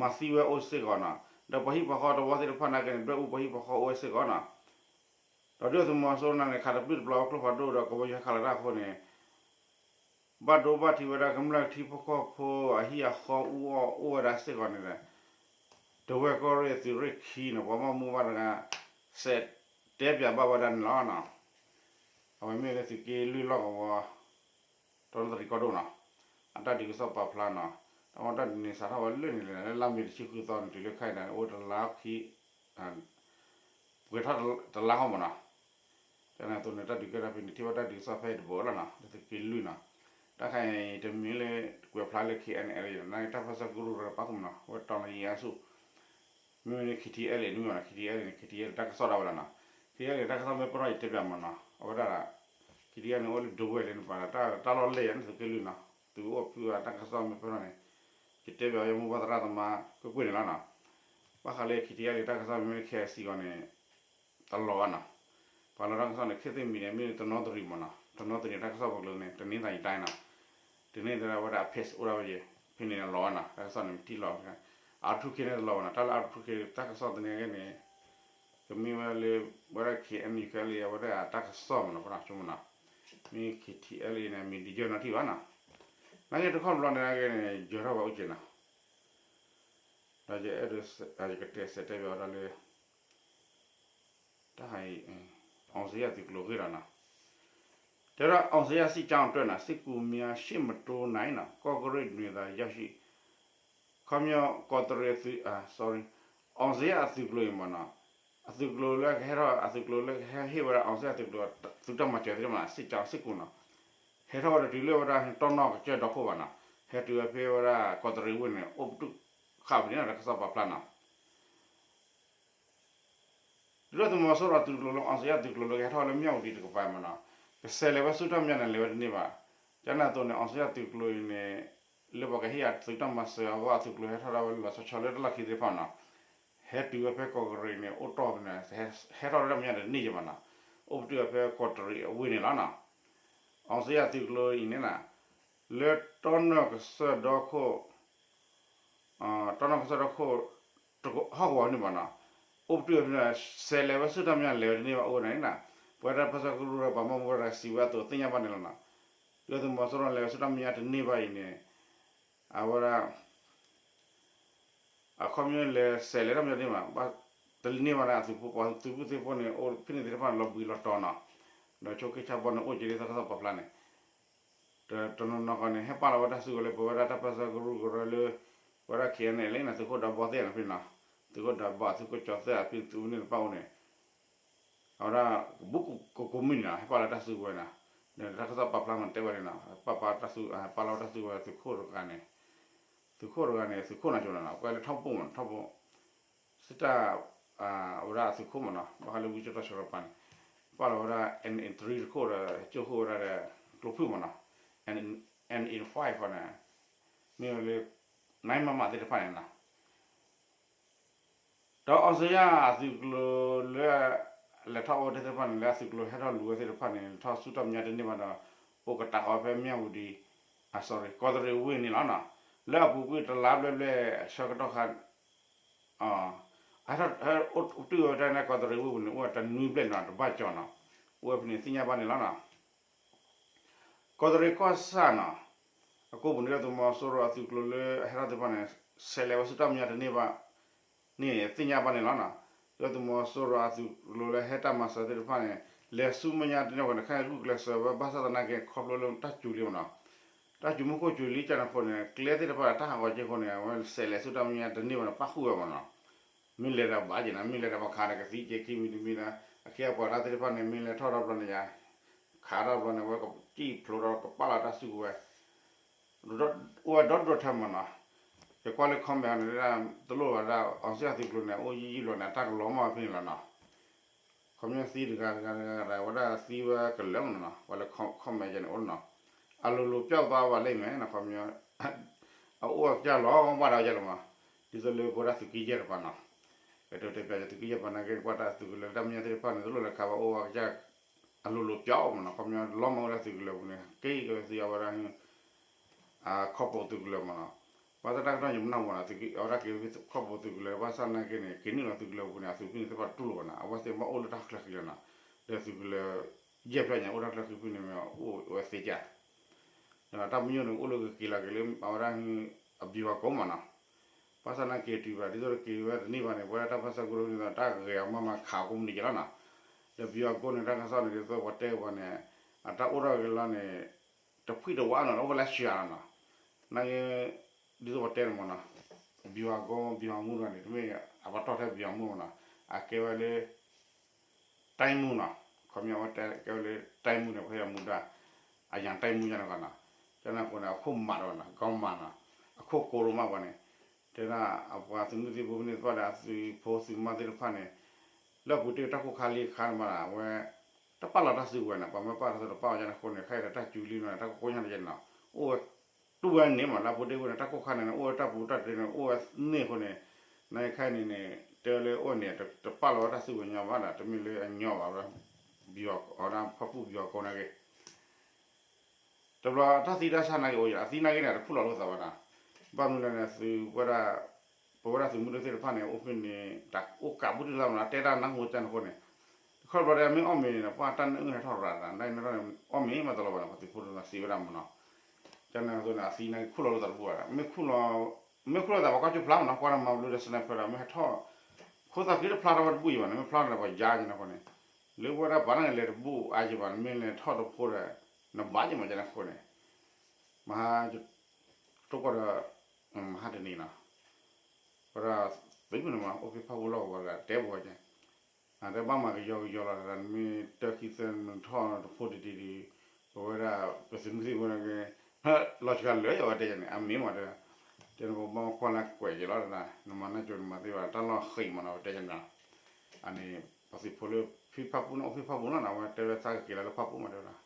မၤသံဝဲအိၣ်စ့ၢ်ကီးနီၤ, ဒီးပှၤဟံၣ်ပှၤဃီတဝီသ့ၣ်တဖၣ်နာ်က့န့ၣ် ဒွဲၣ်အူပှၤဟံၣ်ပှၤဃီအိၣ်ဝဲစ့ၢ်ကီးနီၤ, ဒီးဒုၣ်ဒါသုးမီၤစိရိၤန့ၣ် ခးတပျုၢ်တပျီၤဝဲကျိဖးဒိၣ်ဒီးကဘီယူၤဟဲခးလီၤတၢ်အဃိန့ၣ် ဘၣ်ဒိဘၣ်ထံးဝဲဒၣ်ကမျၢၢ်ထံဖိကီၢ်ဖိအဟံၣ်အဃီအူအီၣ်အိၣ်ဝဲဒၣ်စ့ၢ်ကီးန့ၣ်ဒီး ဒဝဲၢ်ကီၢ်ရ့ၣ်သုးရ့ၣ်ခံန့ၣ် ပှၤဘၣ်မူဘၣ်ဒါတဂၤ စဲးတဲပၠးဘၣ်ဝဲဒၣ်န့ၣ်လီၤ. အဝဲမ့ၢ်လၢသုးက့လွံၢ်လီၢ်ကဝီၤ တီနၢ်သရံၣ်ကီၢ်ဒိၣ်နီၤ, အတၢ်ဒုးကစီၣ်ပာ်ဖျါနီၤ, တၢ်မ့ၢ်တၢ်ဒုးန့ၣ် စးထီၣ်ဝဲလၢန့ၣ်လဲၣ် လၢလါမ့ၤတဆံဃုသီန့ၣ် တုၤလၢခဲအံၤန့ၣ် အိၣ်တလါခံ ပှဲၤထီၣ်တလါဃီမ့ၢ်နီၤ, ကန့ၣ်အသိးန့ၣ် တၢ်ဒုးကဲထီၣ်ဖဲန့ၣ် ထံၣ်ဘၣ်တၢ်ဒုးကစီၣ်ဖဲအံၤတဘိလီၤနီၤ, လၢသုးက့လွံၢ်နီၤ, တၢ်ခါအံၤတမ့ၢ်လၢ ကွဲးဖျါလၢ K N L နီၤ, တၢ်ပၢဆှၢကရူၢ်ရၢပာ်ဃုာ်မ့ၢ်နီၤ, အဝဲတီၤလီၤယံၤအါဆူၣ် မ့မ့ၢ်လၢ K T L A န့ၣ်မ့ၢ်နီၤ, K T L A န့ၣ် K T L A တၢ်ကစီၣ်ဒၣ်ဝဲလီၤနီၤ, K T L A တၢ်ကစီၣ်မ့ၢ်ပၢၢ်ထီၣ်ယတဲပၠးမ့ၢ်နီၤ, အဝဲဒၣ် K T L A န့ၣ် အိၣ်လၢဒဝဲၢ်လၢန့ၣ်ပၤ တၢ်လီၢ်လဲၢ်ယၤန့ၣ် သုးက့လွံၢ်နီၤ, သုးအိၣ်ဖုၣ်အတၢ်ကစီၣ်မ့ၢ်ပၢၢ်ထီၣ်န့ၣ် ယတဲပၠးဝဲယမိၢ်ပၢ်သရၣ်သမါကွ့ၢ်ကွ့ၢ်န့ၣ်လီၤနီၤ, ဘၣ်ဃးလၢ K T L A တၢ်ကစီၣ်မ့မ့ၢ်လၢ K I C ဂီၢ်န့ၣ် တလီၤဘၣ်နီၤ, ပှၤလီၤတၢ်ကစီၣ်န့ၣ် ခ့ၣ်သ့ၣ်မံၤန့ၣ် မ့ၢ်တနီသရံၣ်မ့ၢ်နီၤ, တနီသရံၣ်တၢ်ကစီၣ်ပူၤကျိၤန့ၣ် တနင်္သာရီတိုင်းနီၤ, တနင်္သာရီဝဲဒၣ်အ page အိၣ်ဒၣ်ဝဲယဲၢ်, ဖဲန့ၣ်လီၤဘၣ်နီၤ, တၢ်ကစီၣ်န့ၣ် မ့ၢ်ထံၣ်လီၤ, R two K န့ၣ်တလီၤဘၣ်နီၤ, တၢ်လၢ R two K တၢ်ကစီၣ်သန့ၤက့န့ၣ် ကမ့ၢ်ဝဲလၢ ဝဲဒၣ် K N U K L A အဝဲဒၣ်အတၢ်ကစီၣ်မ့ၢ်နီၤ, ပှၤနီၤဆိကမိၣ်နီၤ, မ့ၢ် K T L A န့ၣ် မ့ၢ်ဒ်ယဲၢ်နီၤထံၣ်ဘၣ်နီၤ, နာ်က့တခီဘျီန့ၣ်နာ်က့န့ၣ် ယၢၤထီၣ်ဝဲအိၣ်က့ၤနီၤ, ဒီးယအဲၣ်ဒိး ယကတဲစဲးတဲပၠးဝဲဒၣ်လၢ တၢ်ဟးအံၤ အောင်ဇေယျသုးကျိၤဂ့ၢ်ဒီးနီၤ, တ အောင်ဇေယျစစ်ကြောင်းအတွက် စစ်ကူများ ရှေ့မတိုးနိုင် နော်, ကော့ကရိတ် ဒေသရောက်ရှိ ခီပညီ ကီးတရံးအသုး sorry, အောင်ဇေယျအသုးကျိၤအံၤမ့ၢ်နီၤ, အသုးကျိၤလၢကဟဲထီၣ် အသုးကျိၤလၢကဟဲဟ့ၣ်ဝဲဒၣ် အောင်ဇေယျအသုးကျိၤ သုးတၢ်မၤစၢၤသ့ၣ်တဖၣ် စစ်ကြောင်း စစ်ကူ နီၤ, ဟဲထီၣ်ဝဲဒီးတုၤလၢဝဲဒၣ် တီၢ်နီၣ်ကစၢၢ်ဒီခိၣ်ဘၣ်နီၤ, ဟဲတုၤဝဲဖဲဝဲဒၣ် ကီးတရံးဝ့ၢ်န့ၣ် အိၣ်ပတုာ်ဃာ်ဝဲန့ၣ်နီၤ တၢ်ကစီၣ်ပာ်ဖျါနီၤ ဒုၣ်ဒါသုးမီၤစိရိၤအသုးကျိၤလၢ အောင်ဇေယျအသုးကျိၤလၢကဟဲထီၣ်လၢမၠၣ်ဝတံၤတကပၤမ့ၢ်နီၤ, ကဆဲးလဲၤဝဲဆူတၢ်မၠၣ်န့ၣ် လဲၤဝဲတန့ၢ်ဘၣ်. ကန့ၣ်အသိးန့ၣ် အောင်ဇေယျအသုးကျိၤအံၤန့ၣ် လၢပှၤကဟ့ၣ်အသုးတၢ်မၤစၢၤအဂီၢ် အသုးကျိၤဟဲထီၣ်ဒၣ်ဝဲလီၤဆီဆီလၢတၢ်လီၢ်ခံသ့ၣ်တဖၣ်နီၤ, ဟဲတုၤဝဲဖဲကီးတရံးန့ၣ် အိၣ်တီၢ်န့ၣ် ဟဲထီၣ်လၢတၢ်မၠၣ်တန့ၢ်ယဲၢ်ဘၣ်နီၤ, အိၣ်ပတုာ်ဝဲဖဲကီးတရံးအဝ့ၢ်န့ၣ်လီၤနီၤ. အောင်ဇေယျအသုးကျိၤအံၤန့ၣ် လၢတီၢ်နီၣ်ကစၢၢ်ဒီခိၣ် တီၢ်နီၣ်ကစၢၢ်ဒီခိၣ် ဟီၣ်ကဝီၤန့ၣ်ဘၣ်နီၤ, အိၣ်ပတုာ်ဝဲဖဲန့ၣ် ဆဲးလဲၤဝဲဆူတၢ်မၠၣ်လဲၤဝဲတန့ၢ်ဘၣ်အိၣ်ဝဲဒၣ်န့ၣ်နီၤ, ပဝဲဒၣ်တၢ်ပၢၢ်ဆၢကရူၢ်ဒီးပှၤဘၣ်မူဘၣ်ဒါစံးဝဲအသိးသ့ၣ်ညါဘၣ်န့ၣ်လီၤနီၤ. ဒုၣ်ဒါသုးမီၤစိရိၤလဲၤဝဲဆူတၢ်မၠၣ်တန့ၢ်ဘၣ်အံၤန့ၣ် အဝဲဒၣ် အခီပညီလဲၤဆဲးလဲၤတၢ်မၠၣ်တန့ၢ်ဘၣ်, တန့ၢ်ဘၣ်န့ၣ် အသုးဖိပှၤသုးဖိသ့ၣ်ဖိန့ၣ် အိၣ်ဖဲန့ၣ်သ့ၣ်တဖၣ်န့ၣ် လီၤဘှံးလီၤတီၤနီၤ, ဒီးဆိးက့ဆါဘီန့ၣ် အိၣ်က့ၤဒ်သိးတၢ်ကစီၣ်ပာ်ဖျါန့ၣ် တနီၤနီၤဃီန့ၣ် ဟဲပာ်လီၤဝဲတၢ်စုကဝဲၤလၢ ပဝဲဒၣ်တၢ်ပၢၢ်ဆၢကရူၢ်ကရၢလၢ ပဝဲဒၣ် KNLA န့ၣ် သုးခိၣ်ဒီးဘီသ့ၣ်န့ၣ်ဖဲန့ၣ်နီၤ, သုးခိၣ်ဒီးဘီ သုးခိၣ်ကၠီၤသဲၣ်အဖဲသုးန့ၣ်တဖၣ်အိၣ်န့ၣ် အဝဲဒၣ် ကဘူးကကိးမုၢ်နံၤနီၤ ဟဲပာ်လီၤတၢ်စုကဝဲၤနီၤ, ဒီးတၢ်ကစီၣ်ပာ်ဖျါမ့ၢ်တဲဝဲန့ၣ်နီၤ ပာ်ပာ်တၢ်စု ပာ်လီၤဝဲတၢ်စုကဝဲၤ သုးခိၣ်တဂၤန့ၣ်, သုးခိၣ်တဂၤန့ၣ် သုးခိၣ်နၤကၠိၤနီၤ ကွဲးလၢထီၣ်ပိၢ်မ့ၢ်နီၤ ထီၣ်ပိၢ် စတၢ် အဝဲဒၣ်အသုးခိၣ်မ့ၢ်နီၤ ဘၣ်ဃးလၢဝံကၠိၣ်တီၢ်ဆၢကတီၢ်ပၤန့ၣ် ပာ်လီၤဝဲဒၣ် NA three တခိၣ်ဒီး ကၠိခိၣ်ဝဲဒၣ်ဒီး ကျိဖုၣ်မ့ၢ်နီၤ, NA five ဃီန့ၣ် မ့ၢ်ဝဲလၢ နမမ သ့ၣ်တဖၣ်န့ၣ်နီၤ ဒီးအောင်ဇေယျအသုးကျိၤလၢ လဲၤထီၣ်အိၣ်ဝဲသ့ၣ်တဖၣ်န့ၣ် လၢအသုးကျိၤဟဲထီၣ်လူၤဝဲသ့ၣ်တဖၣ်န့ၣ် ထီၣ်ဆူတၢ်မၠၣ်တန့ၢ်ဘၣ်ဒီး အိၣ်ကတးဃီဖဲမၠၣ်ဝတံၤ sorry ကီးတရံးဝ့ၢ်န့ၣ်လီၤနီၤ, လၢအပူၤကွံာ်တလါဘျဲၣ်ဘျဲၣ်ဆၢကတီၢ်ခါ ဟဲထီၣ်အိၣ်တုၤဝဲတၢ်န့ၣ် ကီးတရံးဝ့ၢ်ပူၤန့ၣ် အိၣ်ဝဲတနွံဘျဲၣ်နီၤ တဘၣ်ကၠီၤနီၤ, အိၣ်ဝဲဖဲန့ၣ်သ့ၣ်ညါဘၣ်န့ၣ်လီၤနီၤ ကီးတရံးကီၢ်ဆၣ်နီၤ, အကိးပူၤန့ၣ်ဒုၣ်ဒါသုးမီၤစိရိၤအသုးကျိၤလၢဟဲထီၣ်သ့ၣ်တဖၣ်န့ၣ် ဆဲးလဲၤဝဲဆူတၢ်မၠၣ်တန့ၢ်ဘၣ်န့ၣ် သ့ၣ်ညါဘၣ်န့ၣ်လီၤနီၤ, ဒုၣ်ဒါသုးမီၤစိရိၤအသုးကျိၤလၢဟဲတၢ်မၤစၢၤသ့ၣ်တဖၣ်န့ၣ် လဲၤဆူမဲာ်ညါတန့ၢ်ဘၣ်န့ၣ် ခဲအံၤဂုာ်ကျဲးစၢးဝဲဘၣ်ဆၣ်သနာ်က့ ခီဖျိလၢတၢ်စူၤလံမ့ၢ်နီၤ, တၢ်စူၤမူခိၣ်စူၤလံကၢ်န့ၣ်အဃိန့ၣ် ကျဲသ့ၣ်တဖၣ်တၢ်ဟးဂီၤက့ၤအဃိန့ၣ် အဝဲဆဲးလဲၤဆူတၢ်မၠၣ်တန့ၢ်ဘၣ်န့ၣ် ပၣ်ဃုာ်ဝဲမ့ၢ်နီၤ မ့ၢ်လဲၤတၢ်ဘၣ်က့ၤနီၤ မ့ၢ်လဲၤတၢ်ဘၣ်ခါန့ၣ် ကသံက့ၤခံမံၤတမံၤဒီး အခ့အပှၤတၢ်သ့ၣ်တဖၣ်န့ၣ် မ့ၢ်လဲၤထီၣ်ဒီဖျၢၣ်န့ၣ်ယါ ခးဒီဖျၢၣ်န့ၣ် အဝဲကစံၣ်ဖျိးဒီးကပာ်လီၤတၢ်စုကဝဲၤ အိၣ်ဝဲဒီဒူၣ်ဒီထၢမ့ၢ်နီၤ, ယကွၢ်လၢ comment န့ၣ် တလိၣ်ဝဲဒၣ် အောင်ဇေယျသုးကျိၤန့ၣ် အိၣ်ယံာ်ယံာ်ဘျီန့ၣ် အတၢ်ကလီၤမၢ်ဝဲဖဲန့ၣ်လီၤနီၤ, ခီပညီသံတဂၤတဂၤတဂၤတဂၤ အဝဲဒၣ်သံဝဲကလၢာ်မ့ၢ်နီၤ ပှၤလၢ comment ယဲန့ၣ်အိၣ်နီၤ, အလိုလိုပျောက်သွားပါလိမ့်မယ်နီၤ ခီပညီ အအိၣ်အကစၢ်လီၤဘၣ်ဒီးယဲလီၤမး, ဒ်သိးလၢပဝဲဒၣ်သုးက့ယဲၢ်တပၤနီၤ, ကဲဒိးတဲပျးသုးက့ယဲၢ်ပၤနာ်က့ ပှၤတၢ်သုးကလၢၤတၢ်မညါသ့ၣ်တဖၣ်န့ၣ် တလိၣ်လၢခါဘၣ်အိၣ်အကစၢ် အလိုလိုပျောက်မ့ၢ်နီၤ ခီပညီလီၤမၢ်ဝဲဒၣ်သုးကလၢၤပူၤန့ၣ် က့ၤက့ၤဝဲသံအဝဲဒၣ် ခီၣ်ပိသုးကလၢၤမ့ၢ်နီၤ, ဘၣ်ဆၣ်တၢ်ကတီၢ်ယမနၢ်မ့ၢ်နီၤ အဝဲဒၣ်က့ၤဝဲခီၣ်ပိသုးကလၢၤ ဘၣ်ဆၣ်နာ်က့န့ၣ် က့ၤနုာ်လီၤသုးကလၢၤပူၤန့ၣ် အသုးဖဲန့ၣ်သ့ၣ်တဖၣ်တူၢ်လိာ်ဘၣ်နီၤ အဝဲသ့ၣ်ဘၣ်အိၣ်လၢတၢ်ချၢဃံလီၤနီၤ, ဒီးသုးကလၢၤ ယဲၢ်ဖျၢၣ်ညါအိၣ်တၢ်ချၢဃံဖဲန့ၣ်မ့ၢ်အိၣ်ဝဲသ့ၣ်ကၢ် ဒီးတၢ်ပညိၣ်န့ၣ် အိၣ်လၢကက့ၤလီၤက့ၤလၢအဝဲဒၣ် အဘံၤဝၤကိမ့ၢ်နီၤ, ဘၣ်ဆၣ်နာ်က့ၤတုၤဘၣ် ဒ်သိးက့ၤဝဲတန့ၢ်ဘၣ်န့ၣ် ပဝဲဒၣ်တၢ်ပၢၢ်ဆၢကရူၢ်န့ၣ်ဒီး တၢ်ဂဲၤအီၤမးမးခးကိးမုၢ်နံၤက့ၤလီၤနီၤ, ဒီးဘံၤဝၤကိန့ၣ် တၢ်ကစီၣ်န့ၣ် ဒ်သိးပှၤတဲပှၤန့ၣ် အတၢ်အိၣ်ထီၣ်က့ၤလီၤန့ၣ် တဖှံၣ်တဝးနီၤ အိၣ်ဝဲလၢစှၤလီၤနီၤ, နာ်က့ ဒ်သိးပှၤတဲန့ၣ်မ့ၢ်နီၤ, ဘံၤဝၤကိ ဘံၤဝၤမူတဂၤန့ၣ် တမ့ၢ်အပတီၢ်ထဲဘံၤဝၤမူမ့ၢ်နီၤ, အကဲဝဲလၢ တိုင်းမှူးနီၤ, ခီပညီအဝဲတဲကဲဝဲလၢ တိုင်းမှူးန့ၣ် ပှၤဟဲအမူဒါ အရန်တိုင်းမှူးညါန့ၣ်ကီးနီၤ, ကန့ၣ်အဃိန့ၣ် အခိၣ်မးဒီးနီၤ ကီမးနီၤ, အခိၣ်ကိးရိၣ်မးပှၤန့ၣ်, တဲဒၣ်အပှၤသုးမုၢ်သံၣ်ဘိဖဲန့ၣ်သ့ၣ်တဖၣ်ဒီး အသုးဖိသုးမါသ့ၣ်တဖၣ်န့ၣ် လၢအပူၤတ့ၢ်တၢ်ခိၣ်ခါလံခါန့ၣ်မး အဝဲ တပာ်လီၤတၢ်စုကဝဲၤန့ၣ် ပှၤမ့ၢ်ပာ်လီၤတပာ်အီၤယါန့ၣ်အဃိန့ၣ် ခဲအံၤဒီးတၢ်စူၤလံနီၤ တၢ်ကကိညါတယဲန့ၣ်နီၤ, အိၣ်ဝဲ တူၢ်ဝဲန့ၣ်မး လၢအပူၤတ့ၢ်ဝဲန့ၣ် တၢ်ခိၣ်ခါန့ၣ် အိၣ်ဝဲတၢ်ပူၤတၢ်တ့ၢ်န့ၣ် အိၣ်ဝဲန့ၣ်အဃိန့ၣ်, နာ်က့ခဲအံၤန့ၣ်န့ၣ် တဲလၢအိၣ်န့ၣ် တပာ်လီၤဝဲတၢ်စုကဝဲၤညီဘၣ်ဒီး တမ့ၢ်လၢအညီဘၣ်ဝဲဒၣ် ဘံၤအီၤဒၣ်ဖီၣ်ပူၣ်ဘံၤအီၤကိးနာ်က့ တဘျီတၢ်သံတၢ်ဆါနာ်က့အိၣ်ယဲ အသံနာ်က့န့ၣ် တခူၣ်လီၤလိာ်သးဘၣ်နီၤ, ဘၣ်မနုၤလဲၣ်န့ၣ် သုးဝဲဒၣ် ပဝဲဒၣ်သုးမုၢ်ဒိၣ်သ့ၣ်တဖၣ်န့ၣ် အိၣ်ဖဲန့ၣ် တၢ်အိၣ်ကးဘူးတလၢမနီၤ တဲတၢ်နၢ်ဟူတၢ်န့ၣ်အဃိန့ၣ်, တခီဘျီဒီးမ့ၢ်အီၣ်မ့ၤန့ၣ် ပှၤတၢ်နၢအုၣ်ဟဲထီၣ်ရၤသး တၢ်နၢအုၣ်န့ၣ် အီၣ်မ့ၤမးတလီၤဘၣ်န့ၣ် ပှၤသုးဖိတနီၤစံးဝဲဒၣ်မနီၤ, ကန့ၣ်အသိးန့ၣ် အသံနာ်က့ခူၣ်လီၤလိာ်သးတဘူၣ်ဘၣ်ဒီး မ့ၢ်ခူၣ်လီၤ မ့ၢ်ခူၣ်လီၤသးပှၤကွၢ်ကၠိဖျါမနီၤ ကွၢ်တၢ်မၤဘျုးဒီး sniper ဒီး မ့ၢ်ဟဲထီၣ် ဖိသၣ်ဃံတဖျါထီၣ်ဝဲတဘူၣ်အံၤဘၣ်န့ၣ် မ့ၢ်ဖျါထီၣ်ဒီးပှၤယါက့ၤန့ၣ်အဃိန့ၣ်, လၢပဝဲဒၣ်ပှၤန့ၣ်လဲၤတဘူၣ်အါက့ၤဘၣ်န့ၣ် မ့ၢ်လဲၤထီၣ်တဖိဒီး နဘၣ်က့ၤမးကန့ၣ်အဃိန့ၣ်, မဟါ, တိၢ်ကီၢ်ဒီး မဟါတနံၤနီၤ, ဝဲဒၣ် သုးမုၢ်န့ၣ်မး အိၣ်ဖဲဖၣ်ပူၣ်လီၢ်ကဝီၤတဂၤ တဲပဝဲကန့ၣ်, တဲဘၣ်မၤကယီကယီလီၤ နမ့ၢ်တၢ်ခံသၢနထီၣ်တဖိတဒံဒံး, ပဝဲဒၣ် ပသုးမုၢ်သံၣ်ဘိန့ၣ်က့ၤ လီၤစှၤလၢယဝဲတဲယန့ၣ် အမ့ၢ်မးတဲ, တဲနပဘၣ်မၤကွၢ်လၢကွဲးက့ၤလီၤ, နမၤနၢ်ကၠိနမၤသ့ဘၣ် တၢ်လီၢ်ဃံးမးနီၤ ဝဲတဲယန့ၣ်, အန့ၣ် ပသုးဖိလၢ ဖဲဖၣ်ပူၣ်န့ၣ် အိၣ်ဖဲဖၣ်ပူၣ်လီၤနီၤ အဝဲတဲဝဲသးကက့ၤလၢဖၣ်ပူၣ်မးတဲဝဲဒၣ်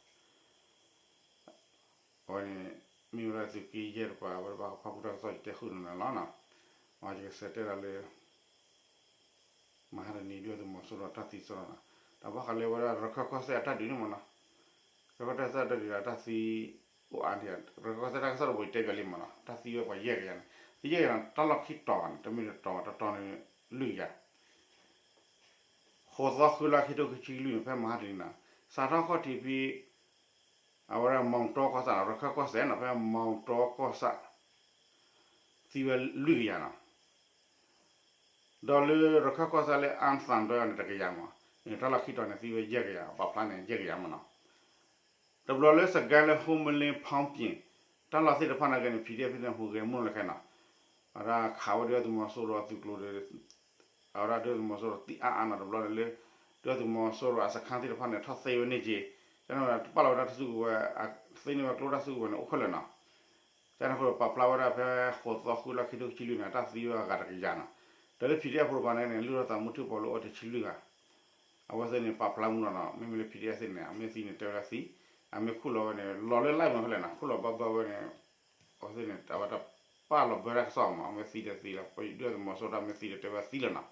အဝဲန့ၣ် မ့ၢ်ဝဲဒၣ်သုးက့ယဲၢ်တပၤ အဝဲတပၤဖၣ်ပူၣ်တၢ်ကစီၣ်ယတဲဃုာ်နၤလီၤနီၤ, ယကစးတဲဒၣ်လၢ မဟါတနံၤဒုၣ်ဒါသုးမီၤစိရိၤတၢ်သံစရီနီၤ, တၢ်ဘၣ်ဃးလၢဝဲဒၣ်ရခၢၣ်ကီၢ်စဲၣ်အတၢ်ဒုးန့ၣ်မးနီၤ, ရခၢၣ်ကီၢ်စဲၣ်အတၢ်ဒုးဒီးတၢ်သံ အိၣ်အါန့ၣ် ရခၢၣ်ကီၢ်စဲၣ်တၢ်ကစီၣ်တဘိယတဲပၠးလံမးနီၤ, တၢ်သံဝဲပှၤယဲၢ်ကယၤန့ၣ် သံယဲၢ်ကယၤန့ၣ် တၢ်လီၢ်ခံတီၤန့ၣ် တမ့ၢ်တတီၤ တတီၤန့ၣ် လွံၢ်ကယၤ ဃိးသီဃုလါခံထိခံဆံလွံၢ်န့ၣ် ဖဲမဟါတနံၤနီၤ, စးထီၣ်ခီၣ်ထံးဖဲ အဝဲဒၣ်မီၣ်တီကီၢ်ဆၣ်နီၤ ရခၢၣ်ကီၢ်စဲၣ်နီၤ ဖဲမီၣ်တီကီၢ်ဆၣ် သံဝဲလွံၢ်ကယၤနီၤ, ဒီးလၢရခၢၣ်ကီၢ်ဆၣ်လၢအါသၣ်ဒွဲအီၤန့ၣ် တကယၤမး, န့ၣ်တၢ်လီၢ်ခံတီၤန့ၣ် သံဝဲယဲၢ်ကယၤ ပာ်ဖျါန့ၣ် ယဲၢ်ကယၤမးနီၤ တဘျီလၢစကဲလၢဟိမလ့ဖီပ့ၣ် တၢ်လီၢ်သ့ၣ်တဖၣ်နာ်က့န့ၣ် PDF ဖဲန့ၣ်ဟူးဂဲၤမူလီၤခဲနီၤ, အဝဲဒၣ်ခးဝဲဒုၣ်ဒါသုးမီၤစိရိၤအသုးကျိၤဒီး အဝဲဒၣ်ဒုၣ်ဒါသုးမီၤစိရိၤသံအါအါနီၤ တဘျီန့ၣ်လၢ ဒုၣ်ဒါသုးမီၤစိရိၤအစခန်းသ့ၣ်တဖၣ်န့ၣ် ထီၣ်သ့ဝဲန့ၢ်က့ၤ, ကန့ၣ်ပာ်လီၤဝဲဒၣ်တၢ်စုကဝဲၤ, သ့န့ၢ်ဝဲကျိတၢ်စုကဝဲၤန့ၣ် အိၣ်ခဲလၢာ်နီၤ ကန့ၣ်အဃိပာ်ဖျါဝဲဒၣ်ဖဲဃိးသီဃုလါခံထိခံဆံလွံၢ်န့ၣ် တၢ်သံဝဲအဂၤတကယၤနီၤ, ဒီးလၢ PDF ဖိတပၤန့ၣ် လုၢ်ထီၣ်သးမူထံၣ်ဖိလၢအိၣ်တဆံလွံၢ်ဂၤ, အဝဲသ့ၣ်န့ၣ် ပာ်ဖျါမူလီၤနီၤ မ့မ့ၢ်လၢ PDF သ့ၣ်န့ၣ် အမ့ၢ်သံန့ၣ် တဲဝဲဒၣ်သံ, အမ့ၢ်ခူၣ်လီၤဝဲန့ၣ် လီၤလၢ live မးဖဲလဲၣ်နီၤ ခူၣ်လီၤဘၣ်ဘၣ်ဝဲန့ၣ်, အဝဲသ့ၣ်န့ၣ် အဝဲတပာ်လီၤဘၢတၢ်ကစီၣ်မး အမ့ၢ်သံဒီးသံလီၤ ဒုၣ်ဒါသုးမီၤစိရိၤတၢ်မ့ၢ်သံဒီးတဲဝဲသံလီၤနီၤ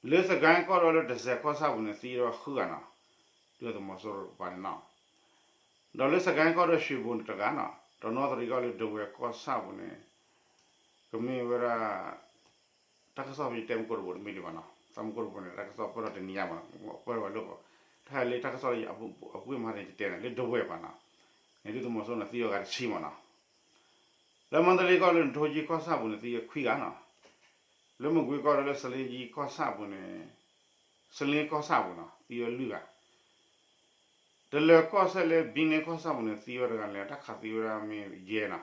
လၢစကဲကီၢ်ဒီးလၢတစဲးကီၢ်ဆၣ်ပူၤန့ၣ် သံဝဲဃုဂၤနီၤ, ဒုၣ်ဒါသုးမီၤစိရိၤတပၤန့ၣ်နီၤ, ဒီးလၢစကဲကီၢ်ဒီးရွှေဘိုန့ၣ်တဂၤနီၤ, တနီသရံၣ်ကီၢ်လၢဒဝဲၢ်ကီၢ်ဆၣ်ပူၤန့ၣ်, ကမ့ၢ်ဝဲဒၣ် တၢ်ကစီၣ်ဖဲယတဲမူခိၣ်တဘိန့ၣ်မ့ၢ်ဒံးဘၣ်နီၤ သးမူခိၣ်တဘိန့ၣ် တၢ်ကစီၣ်ပၢၢ်ထီၣ်တနံၤညါမးနီၤ ပၢၢ်ထီၣ်ဝဲလၢ တၢ်ဟဲလၢတၢ်ကစီၣ်လၢအပူၤကွံာ်မဟါန့ၣ် ယတဲန့ၣ် လၢဒဝဲၢ်ဘၣ်နီၤ, န့ၣ်ဒုၣ်ဒါသုးမီၤစိရိၤန့ၣ် သံဝဲဂၤတဆံမးနီၤ, လၢမါတလ့ကီၢ်လၢနထိကၠံကီၢ်ဆၣ်ပူၤန့ၣ် သံဝဲခွံဂၤနီၤ, လၢမကွ့ကီၢ်ဒီးလၢစလ့ကီၢ်ဆၣ်ပူၤန့ၣ်, စလ့ကီၢ်ဆၣ်ပူၤနီၤ သံဝဲလွံၢ်ဂၤ တလၢၤကီၢ်ဆၣ်လၢဘံန့ၢ်ကီၢ်ဆၣ်ပူၤန့ၣ် သံဝဲတဂၤန့ၣ် တၢ်ခးသံဝဲဒၣ်မ့ၢ်ယဲနီၤ,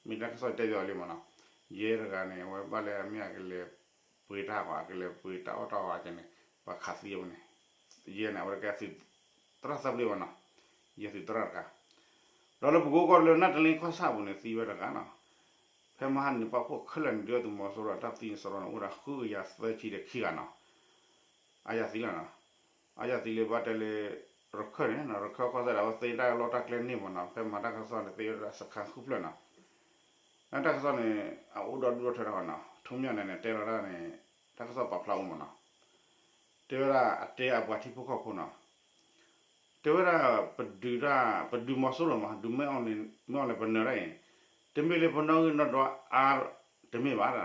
မ့ၢ်တၢ်ကစီၣ်တဲပၠးအီၤလံမးနီၤ, ယဲတဂၤန့ၣ် အဝဲဘၣ်လၢအမ့ၢ်အကလဲၤပှ့ၤတၢ်ဃီ အကလဲၤပှ့ၤတၢ်အီၣ်တၢ်အီအကန့ၣ် ပှၤခးသံအဝဲန့ၣ်, ယဲန့ၣ် အဝဲတကဲသုးသရၣ်သၢပျ့ၤဘၣ်နီၤ, ယဲသုးသရၣ်တဂၤ, ဒီးလၢပကိကီၢ်လၢနၢ်တလ့ကီၢ်ဆၣ်ပူၤန့ၣ် သံဝဲတဂၤနီၤ, ဖဲမဟါန့ၣ် ပာ်ဖှိၣ်ခဲလၢာ်န့ၣ် ဒုၣ်ဒါသုးမီၤစိရိၤတၢ်သံစရီန့ၣ် အိၣ်ဝဲဒၣ်ဃုကယၤသၢဆံဒီးခံဂၤနီၤ အါယၤသံလီၤနီၤ, အါယၤသံလၢဘၣ်တဲလၢ ရခၢၣ်န့ၣ် ရခၢၣ်ကီၢ်စဲၣ်ဒီး အဝဲသ့တၢ်လီၢ်တၢ်ကျဲန့ၢ်မးနီၤ, ဖဲမၤတၢ်ကစီၣ်န့ၣ် သ့ဝဲဒၣ်စခန်းဃုဖျၢၣ်နီၤ, နတၢ်ကစီၣ်န့ၣ် အအိၣ်ဒီဒူၣ်ဒီထၢတခီနီၤ, ထိၣ်မၠၣ်န့ၣ်န့ၣ် တဲလီၤတၢ်န့ၣ် တၢ်ကစီၣ်ပာ်ဖျါအိၣ်မးနီၤ, တဲဝဲဒၣ်အတဲအပှၤထံဖိကီၢ်ဖိနီၤ တဲဝဲဒၣ် ပဒုးတၢ် ပဒုးမီၤစိရိၤမး ဒုးမ့ၢ်အီၤလဲၣ် မ့ၢ်အီၤလဲၣ် ပနၢၤတၢ်အံၤ, တမ့ၢ်လၢပနီၣ်ဂံၢ်နီၣ်ဒွးအါ တမ့ၢ်ဘၣ်,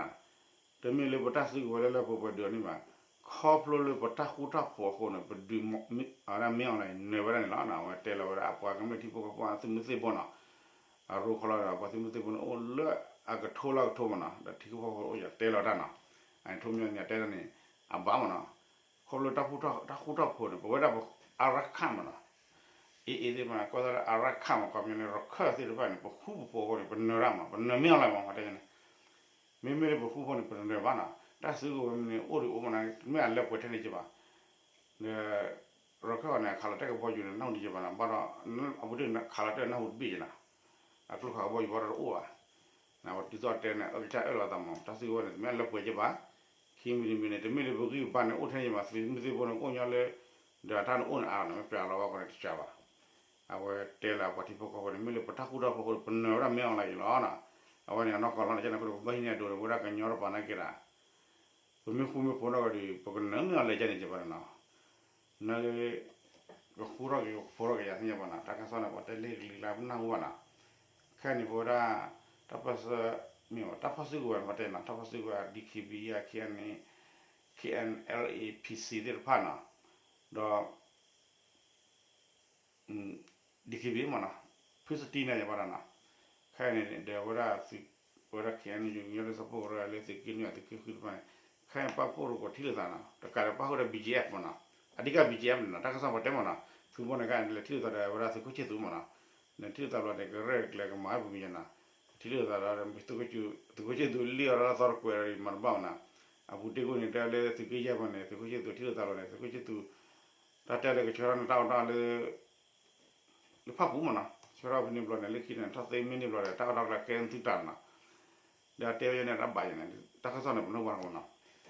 တမ့ၢ်လၢပတၢ်စုကဝဲၤလၢလၢပှဲၤပှဲၤဒုးအီၤန့ၣ်ဘၣ်, ခီဖျိလၢပတၢ်ဃူတၢ်ဖိးအဃိန့ၣ် ပဒုး မ့ၢ်အီၤလဲၣ် နၢၤဝဲဒၣ်န့ၣ်လီၤ. အဝဲတဲလီၤဝဲဒၣ်အပှၤကမျၢၢ်ထံဖိကီၢ်ဖိအသုးမုၢ်သံၣ်ဘိနီၤ, အရိခီလီၤဒီး ပှၤသုးမုၢ်သံၣ်ဘိန့ၣ် အိၣ်လၢအကထိလၢအကထိမးနီၤ, ဒီးထံဖိကီၢ်ဖိအိၣ်ယၤတဲလီၤတၢ်နီၤ, အထိၣ်မၠၣ်န့ၣ် အတဲတၢ်န့ၣ် အဘၣ်မးနီၤ, ခီဖျိတၢ်ဃူတၢ်ဖိးန့ၣ် ပဝဲဒၣ် အရခၢၣ်မးနီၤ, အ့ၣ်အ့ၣ်သ့ၣ်မး ကီၢ်သးလၢအရခၢၣ်မး ခီပညီန့ၣ် ရခၢၣ်သ့ၣ်တဖၣ်န့ၣ် ပဃူပဖိးအဃိန့ၣ် ပနၢၤတၢ်မး ပနၢၤမ့ၢ်အီၤလၢမး တဲန့ၣ်, မ့မ့ၢ်လၢပဃူဖိးန့ၣ် ပတနၢၤဘၣ်နီၤ, တၢ်စုကဝဲၤမ့ၢ်န့ၣ် အိၣ်ဒံးအိၣ်မးနီၤ မ့ၢ်အလၢပှဲၤထဲန့ၣ်က့ဘၣ် ဒီး ရခၢၣ်အီၤန့ၣ် အခးလီၤတဲာ်ကဘီယူၤန့ၣ် နၢ်ဟူဒံးက့ဘၣ်နီၤ, ဘၣ်ဒီး အပူၤတ့ၢ်ခးလီၤတဲာ်နၢ်ဟူတဘ့ၣ်က့နီၤ, အကျိခးကဘီယူၤဘၣ်ဒီးတအိၣ်ဘၣ်, နပတုၤသီၣ်တဲန့ၣ် အကစၢ်အၢၣ်လီၤသးမး တၢ်စုကဝဲၤန့ၣ် တမ့ၢ်အလၢပှဲၤက့ဘၣ်, ခံမံၤတမံၤန့ၣ် တမ့ၢ်လၢပဂံၢ်ပဘါန့ၣ် အိၣ်ထဲန့ၣ်က့ဘၣ်, သုးမုၢ်သံၣ်ဘိန့ၣ် ကအိၣ်ညီလၢ ဒီးတၢ်န့ၣ်အိၣ်န့ၣ်အါလီၤန့ၣ် မ့ၢ်ပျးလီၤဘၣ်ဃိန့ၣ် တစှၤဘၣ် အဝဲတဲလၢပှၤထံဖိကီၢ်ဖိန့ၣ် မ့ၢ်လၢပတၢ်ဃူတၢ်ဖိးအဃိ ပနၢၤဝဲဒၣ်မ့ၢ်အီၤလၢအံၤလီၤနီၤ, အဝဲန့ၣ်အနီၢ်ကီၢ်လီၤန့ၣ် ကန့ၣ်အဃိဒီး ပဘၣ်ဟံးန့ၢ်အဒိန့ၣ် ပဝဲဒၣ်ကညီတပၤနာ်က့ဒီး ပမ့ၢ်ဃူမ့ၢ်ဖိးနီၢ်ကီၢ်ဒီး ပကနၢၤမ့ၢ်အီၤလဲၤကန့ၣ်က့ဘၣ်နီၤ, န ကဃူထီၣ်က့ၤ ကဖိးထီၣ်က့ၤယၤသ့ၣ်ညါဘၣ်နီၤ, တၢ်ကစီၣ်န့ၣ် ပှၤတဲလံကလံၤလါပနၢ်ဟူဘၣ်နီၤ, ခဲအံၤန့ၣ် ပဝဲဒၣ် တၢ်ပၢၢ်ဆၢ မ့ၢ်တၢ်ပၢၢ်ဆၢကဝဲၤ ပှၤတဲနီၤ, တၢ်ပၢၢ်ဆၢကဝဲၤ DKBA ယၤ KNA, KNLA PC သ့ၣ်တဖၣ်နီၤ, ဒီး DKBA မ့ၢ်နီၤ, ဖုစတံန့ၣ်ယဘၣ်ဒီးနီၤ, ခဲအံၤန့ၣ် ဒီးဝဲဒၣ်သုး ဝဲဒၣ် KNU ကညီဒီကလုာ်စၢဖှိၣ်ကရၢလၢသုးက့နွံ သုးက့ဃုတဖၣ်န့ၣ်, ခဲအံၤပာ်ဖှိၣ်တကိးထံၣ်လိာ်သးနီၤ, တကးဒီးပာ်ဖှိၣ်ဒီး BGF မ့ၢ်နီၤ, အဓိက BGF န့ၣ်နီၤ, တၢ်ကစီၣ်ပှၤတဲမ့ၢ်နီၤ, သုး သုးမီန့ၣ်ခါ လဲၤထံၣ်လိာ်သးဒီးဝဲဒၣ်သုးခိၣ်ဆ့ၣ်သူးမးနီၤ, လဲၤထံၣ်လိာ်သးဘျီန့ၣ် ကရဲၣ်ကျဲၤကမၤပူၤမံၤနီၤ, လဲၤထံၣ်လိာ်သးဒီး သုးခိၣ်ဆ့ၣ်သူးလံၣ်အီၤဒီးသီတကွဲးဒီးမၤတဘၣ်မးနီၤ, အပူၤတ့ၢ်ခိၣ်န့ၣ် တဲလၢသုးက့ယဲၢ်ဘျီန့ၣ် သုးခိၣ်ဆ့ၣ်သူးထံၣ်လိာ်သးဘျီန့ၣ် သုးခိၣ်ဆ့ၣ်သူး တၢ်တဲလၢကဆှၢထီၣ်န့ၣ် တၢ်အီၣ်တၢ်အီလၢ လၢဖၣ်ပူၤမးနီၤ, ဆှၢထီၣ်ဖဲန့ၣ်ဘျီန့ၣ် လၢခံန့ၣ် ထီၣ်သ့မ့ၢ်န့ၢ်ဘျီဒီး တၢ်အီၣ်တၢ်အီကျဲကဲသုတၢ်နီၤ, ဒီးတဲဝဲန့ၣ် တၢ်ဘၣ်ယဲန့ၣ် တၢ်ကစီၣ်န့ၣ် ပနီၣ်ဘၣ်မးနီၤ,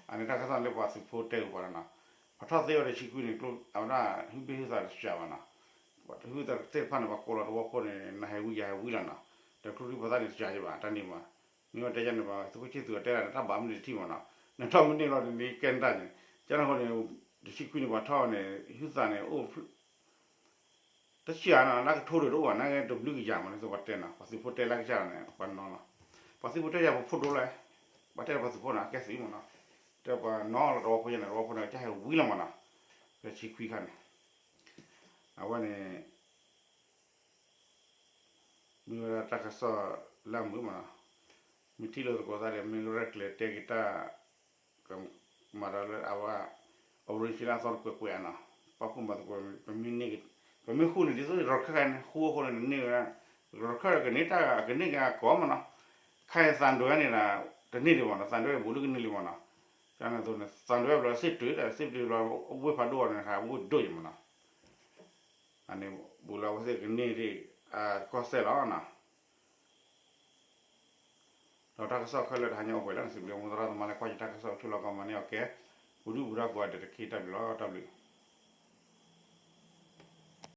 အန့ၣ်တၢ်ကစီၣ်န့ၣ်လၢပှၤသုးဖိတဲပှၤနီၤ, ပှၤထီၣ်သ့ဝဲတဆံခွံန့ၣ် ကျိ အဝဲဒၣ်ဟုၣ်ဘ့ၣ်ဟုၣ်သးတစှၤဘၣ်နီၤ, ပှၤတဟုၣ်သးသ့ၣ်တဖၣ်န့ၣ် ပှၤကိးလီၤသဝီဖိန့ၣ် နဟဲဝံယၤဟဲဝံလီၤနီၤ, ဒီးကျိချံဖိသၣ်န့ၣ်တစှၤယဘၣ် တၢ်န့ၣ်မး, မ့ၢ်ဝဲတဲယဲန့ၣ် ပှၤသုးခိၣ်ဆ့ၣ်သူးတဲဒၣ်န့ၣ် တၢ်ဘၣ်မနုၤတထံၣ်မးနီၤ, နထီၣ်မ့ၢ်န့ၢ်လီၤန့ၣ် ကဲနတၢ်န့ၣ်, ကန့ၣ်အဃိန့ၣ် တဆံခွံန့ၣ် ပှၤထီၣ်န့ၣ် ဟုၣ်သးန့ၣ် အိၣ် တဆံဧါနီၤ လၢကထိဒီးတအိၣ်ဘၣ် နာ်က့တဘျုးကယၤမး ဒ်သိးပှၤတဲနီၤ ပှၤသုးဖိတဲလၢကစၢ်န့ၣ် ပှၤနီၤလီၤ, ပှၤသုးဖိတဲယၤပှၤဖိဒိလၢ, ပှၤတဲပှၤသုးဖိနီၤ ကဲသုးမးနီၤ, တဲပှၤနီၤလီၤတဝီဖိယဲန့ၣ် တဝီဖိန့ၣ် ကစၢ်ဟဲဝံလီၤမးနီၤ, ဖဲဆံခွံခါန့ၣ်, အဝဲန့ၣ် မ့ၢ်ဝဲဒၣ်တၢ်ကစီၣ်လၢအမုာ်မးနီၤ, မ့ၢ်ထံၣ်လိာ်သကိးသးဒီး မ့ၢ်ကရဲၣ်ကျဲၤတဲက့ၤတၢ် ကမၤဒီးလၢအဝဲ operation လၢအသီတကွဲးကွဲးဧါနီၤ, ပာ်ဖှိၣ်မၤသကိး ပမ့ၢ်န့ၢ် ပမ့ၢ်ဃူန့ၣ် ဒ်သိးရခၢၣ်ခါန့ၣ် ဃူအဃိန့ၣ် နန့ၢ်ဝဲဒၣ် ရခၢၣ်ကန့ၢ်တၢ် ကန့ၢ်က့ၤအကိးမးနီၤ, ခဲအံၤသံဒိးဝဲန့ၣ်ဒီး တန့ၢ်ဒံးမးနီၤ, သံဒိးဝဲဘူးလၢကန့ၢ်လံမးနီၤ, ကန့ၣ်အသိးန့ၣ် သံဒိးဝဲဘျီစ့ၢ်တုၤဒီး စ့ၢ်တုၤဘျီ အဝ့ၢ်ဖးဒိၣ်အီၤန့ၣ် ဟးဝ့ၢ်ဒိၣ်ယံၤမးနီၤ, အန့ၣ် ဘူးလၢအဝဲသ့ၣ်ကန့ၢ်ဒံး အကီၢ်စဲၣ်လီၤနီၤ. ဒီးတၢ်ကစီၣ်ခဲလၢာ်တဟါညါအိၣ်ပှဲၤလံ စံးဘျုးမိၢ်သရၣ်သမါလၢကွၢ်ယတၢ်ကစီၣ်အိၣ်ထူလီၤကီမၤန့ၢ်အီၤကဲ ပူၤဒုၣ်ပူၤဒါကိးဂၤဒဲးတက့ၢ် တၢ်ဘျုးလီၤ တၢ်ဘျုး